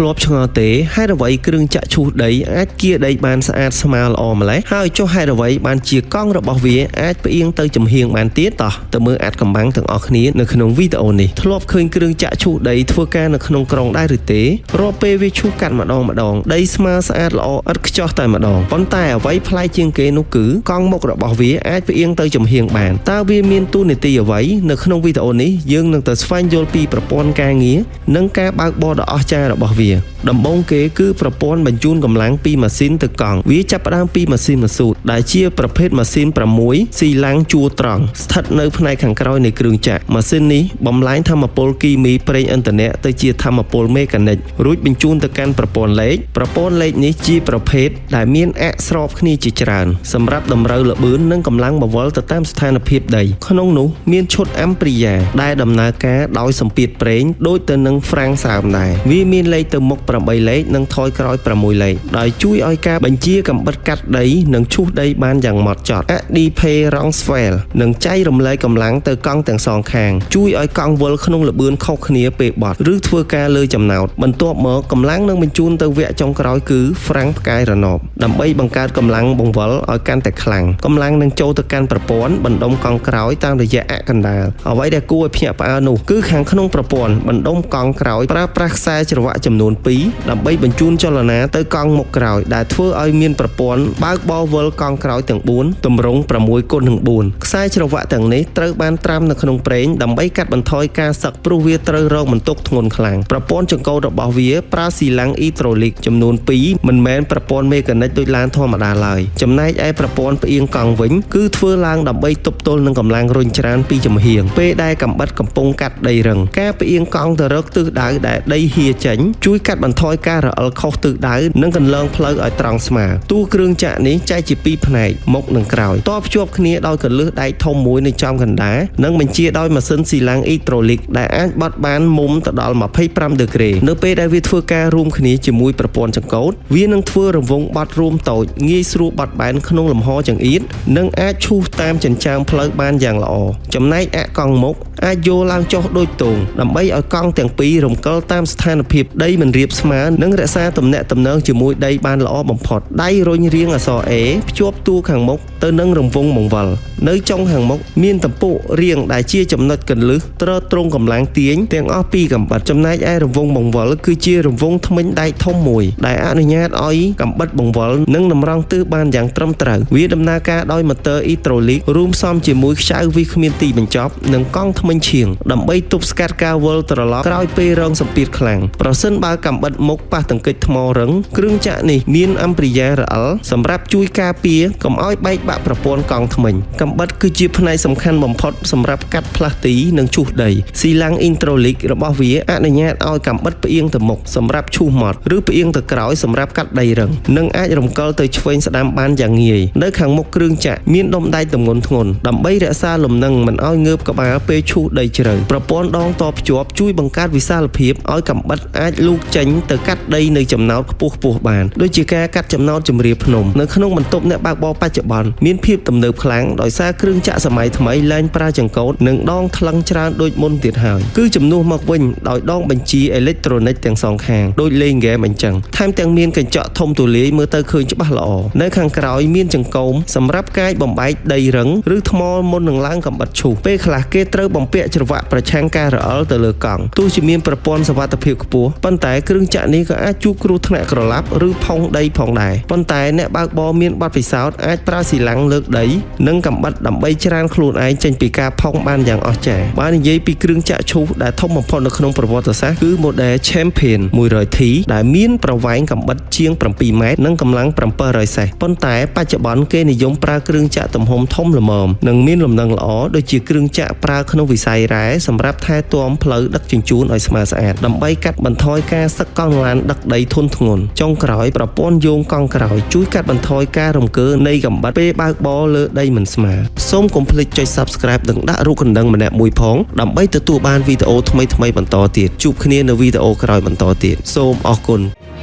ធ្លាប់ឆ្ងល់ទេហេតុអ្វីគ្រឿងចាក់ឈូសដីអាចគៀដីបានស្អាតស្មើល្អម្ល៉េះហើយចុះហេតុអ្វីបានជាកង់របស់វាអាចផ្អៀងទៅចំហៀងបានទៀតតោះទៅមើលអាថ៌កំបាំងទាំងអស់គ្នានៅក្នុងវីដេអូនេះធ្លាប់ឃើញគ្រឿងចាក់ឈូសដីធ្វើការនៅក្នុងក្រុងដែរឬទេរាល់ពេលវាឈូសកាត់ម្ដងម្ដងដីស្មើស្អាតល្អឥតខ្ចោះតែម្ដងប៉ុន្តែអ្វីប្លែកជាងគេនោះគឺកង់មុខរបស់វាអាចផ្អៀងទៅចំហៀងបានតើវាមានតួនាទីអ្វីនៅក្នុងវីដេអូនេះយើងនឹងទៅស្វែងយល់ពីប្រព័ន្ធការងារនិងការបើកបរដ៏អស្ចារ្យរបស់វា ដំបូងគេគឺប្រព័ន្ធបញ្ជូនកម្លាំងពីម៉ាស៊ីនទៅកង់វាចាប់ផ្ដើមពីម៉ាស៊ីនម៉ាស៊ូតដែលជាប្រភេទម៉ាស៊ីន6ស៊ីឡាំងជួរត្រង់ស្ថិតនៅផ្នែកខាងក្រោយនៃគ្រឿងចក្រម៉ាស៊ីននេះបំលែងថាមពលគីមីប្រេងឥន្ធនៈទៅជាថាមពលមេកានិករួចបញ្ជូនទៅកាន់ប្រព័ន្ធលេខប្រព័ន្ធលេខនេះជាប្រភេទដែលមានអ័ក្សស្របគ្នាជាច្រើនសម្រាប់តម្រូវល្បឿននិងកម្លាំងបង្វិលទៅតាមស្ថានភាពដីក្នុងនោះមានឈុតអាំព្រីយ៉ាដែលដំណើរការដោយសម្ពាធប្រេងដូចទៅនឹងហ្វ្រាំងសើមដែរវាមានលេខទៅមុខ8លេខនិងថយក្រោយ6លេខដោយជួយឲ្យការបញ្ជាកំបិតកាត់ដីនិងឈូសដីបានយ៉ាងម៉ត់ចត់ ADP Rongswell នឹងចែករំលែកកម្លាំងទៅកង់ទាំងសងខាងជួយឲ្យកង់វិលក្នុងល្បឿនខុសគ្នាពេលបត់ឬធ្វើការលើចំណោតបន្ទាប់មកកម្លាំងនឹងបញ្ជូនទៅវគ្គចុងក្រោយគឺហ្វ្រាំងផ្កាយរណបដើម្បីបង្កើតកម្លាំងបង្វិលឲ្យកាន់តែខ្លាំងកម្លាំងនឹងចូលទៅកាន់ប្រព័ន្ធបណ្ដុំកង់ក្រោយតាមរយៈអ័ក្សកណ្ដាលអ្វីដែលគួរឲ្យភ្ញាក់ផ្អើលនោះគឺខាងក្នុងប្រព័ន្ធបណ្ដុំកង់ក្រោយប្រើប្រាស់ខ្សែច្រវាក់ចំនួន2ដើម្បីបញ្ជូនចលនាទៅកង់មុខក្រោយដែលធ្វើឲ្យមានប្រព័ន្ធបើកបរវិលកង់ក្រោយទាំង4ទម្រង់6គុណនឹង4ខ្សែច្រវាក់ទាំងនេះត្រូវបានត្រាំនៅក្នុងប្រេងដើម្បីកាត់បន្ថយការសឹកព្រោះវាត្រូវរងបន្ទុកធ្ងន់ខ្លាំងប្រព័ន្ធចង្កូតរបស់វាប្រើស៊ីឡាំងអ៊ីត្រូលីកចំនួន2មិនមែនប្រព័ន្ធមេកានិកដូចឡានធម្មតាឡើយចំណែកឯប្រព័ន្ធផ្អៀងកង់វិញគឺធ្វើឡើងដើម្បីទប់ទល់នឹងកម្លាំងរុញច្រានពីចំហៀងពេលដែលកំបិតកំពុងកាត់ដីរឹងការផ្អៀងកង់ទៅរកទិសដៅដែលដីហៀចេញជួយកាត់បន្ថយការរអិលខុសទិសដៅនិងកន្លងផ្លូវឲ្យត្រង់ស្មើតួគ្រឿងចាក់នេះចែកជាពីរផ្នែកមុខនិងក្រោយតភ្ជាប់គ្នាដោយកលឹះដែកធំមួយនៅចំកណ្ដាលនិងបញ្ជាដោយម៉ាស៊ីនស៊ីឡាំងអ៊ីត្រូលីកដែលអាចបត់បានមុំទៅដល់25ដឺក្រេនៅពេលដែលវាធ្វើការរួមគ្នាជាមួយប្រព័ន្ធចង្កូតវានឹងធ្វើរង្វង់បត់រួមតូចងាយស្រួលបត់បែនក្នុងលំហចង្អៀតនិងអាចឈូសតាមចិញ្ចើមផ្លូវបានយ៉ាងល្អចំណែកអ័ក្សកង់មុខអាចយោលឡើងចុះដូចទងដើម្បីឲ្យកង់ទាំងពីររំកិលតាមស្ថានភាពដីមិនរាបស្មើនិងរក្សាទំនាក់ទំនងជាមួយដីបានល្អបំផុតដៃរុញរាងអក្សរ A ភ្ជាប់តួខាងមុខទៅនឹងរង្វង់បង្វិលនៅចុងខាងមុខមានទំពុរាងដែលជាចំណុចកន្លឹះទ្រទ្រង់កម្លាំងទាញទាំងអស់ពីកំបិតចំណែកឯរង្វង់បង្វិលគឺជារង្វង់ធ្មេញដែកធំមួយដែលអនុញ្ញាតឲ្យកំបិតបង្វិលនិងតម្រង់ទិសបានយ៉ាងត្រឹមត្រូវវាដំណើរការដោយម៉ូទ័រអ៊ីត្រូលីករួមផ្សំជាមួយខ្ចៅវីសគ្មានទីបញ្ចប់និងកង់ធ្មេញឈៀងដើម្បីទប់ស្កាត់ការវិលត្រឡប់ក្រោយពេលរងសម្ពាធខ្លាំងប្រសិនបើកំបិតមុខប៉ះទង្គិចថ្មរឹងគ្រឿងចាក់នេះមានអំព្រិយារអិលសម្រាប់ជួយការពារកុំឲ្យបែកបាក់ប្រព័ន្ធកង់ធ្មេញកំបិតគឺជាផ្នែកសំខាន់បំផុតសម្រាប់កាត់ផ្លាស់ទីនិងឈូសដីស៊ីឡាំងអ៊ីត្រូលីករបស់វាអនុញ្ញាតឲ្យកំបិតផ្អៀងទៅមុខសម្រាប់ឈូសម៉ត់ឬផ្អៀងទៅក្រោយសម្រាប់កាត់ដីរឹងនិងអាចរំកិលទៅឆ្វេងស្ដាំបានយ៉ាងងាយនៅខាងមុខគ្រឿងចាក់មានដុំដែកទម្ងន់ធ្ងន់ដើម្បីរក្សាលំនឹងមិនឲ្យងើបក្បាលពេលឈូសដីជ្រៅប្រព័ន្ធដងតភ្ជាប់ជួយបង្កើតវិសាលភាពឲ្យកំបិតអាចលូកចេញទៅកាត់ដីនៅចំណោតខ្ពស់ខ្ពស់បានដូចជាការកាត់ចំណោតជម្រាបភ្នំនៅក្នុងបន្ទប់អ្នកបើកបរបច្ចុប្បន្នមានភាពទំនើបខ្លាំងដោយសារគ្រឿងចាក់សម័យថ្មីលែងប្រើចង្កូតនិងដងថ្លឹងច្រើនដូចមុនទៀតហើយគឺជំនួសមកវិញដោយដងបញ្ជាអេឡិចត្រូនិកទាំងសងខាងដូចលេងហ្គេមអញ្ចឹងថែមទាំងមានកញ្ចក់ធំទូលាយមើលទៅឃើញច្បាស់ល្អនៅខាងក្រោយមានចង្កូមសម្រាប់កាយបំបែកដីរឹងឬថ្មមុននឹងឡើងកំបិតឈូសពេលខ្លះគេត្រូវបំពាក់ច្រវាក់ប្រឆាំងការរអិលទៅលើកង់ទោះជាមានប្រព័ន្ធសុវត្ថិភាពខ្ពស់ប៉ុន្តែគ្រឿងចាក់នេះក៏អាចជួបគ្រោះថ្នាក់ក្រឡាប់ឬផុងដីផងដែរប៉ុន្តែអ្នកបើកបរមានបទពិសោធន៍អាចប្រើស៊ីឡាំងលើកដីនិងកំបិតដើម្បីច្រានខ្លួនឯងចេញពីការផុងបានយ៉ាងអស្ចារ្យបើនិយាយពីគ្រឿងចាក់ឈូសដែលធំបំផុតនៅក្នុងប្រវត្តិសាស្ត្រគឺ model Champion 100T ដែលមានប្រវែងកំបិតជាង7ម៉ែត្រនិងកម្លាំង700សេះប៉ុន្តែបច្ចុប្បន្នគេនិយមប្រើគ្រឿងចាក់ទំហំធំល្មមនិងមានលំនឹងល្អដូចជាគ្រឿងចាក់ប្រើក្នុងវិស័យរ៉ែសម្រាប់ថែទាំផ្លូវដឹកជញ្ជូនឲ្យស្មើស្អាតដើម្បីកាត់បន្ថយការសឹកកង់ឡានដឹកដីធុនធ្ងន់ចុងក្រោយប្រព័ន្ធយោងកង់ក្រោយជួយកាត់បន្ថយការរង្គើនៃកំបិតពេលបើកបរលើដីមិនស្មើសូមកុំភ្លេចចុច Subscribe និងដាក់រូបកណ្ដឹងម្នាក់មួយផងដើម្បីទទួលបានវីដេអូថ្មីៗបន្តទៀតជួបគ្នានៅវីដេអូក្រោយបន្តទៀតសូមអរគុណ។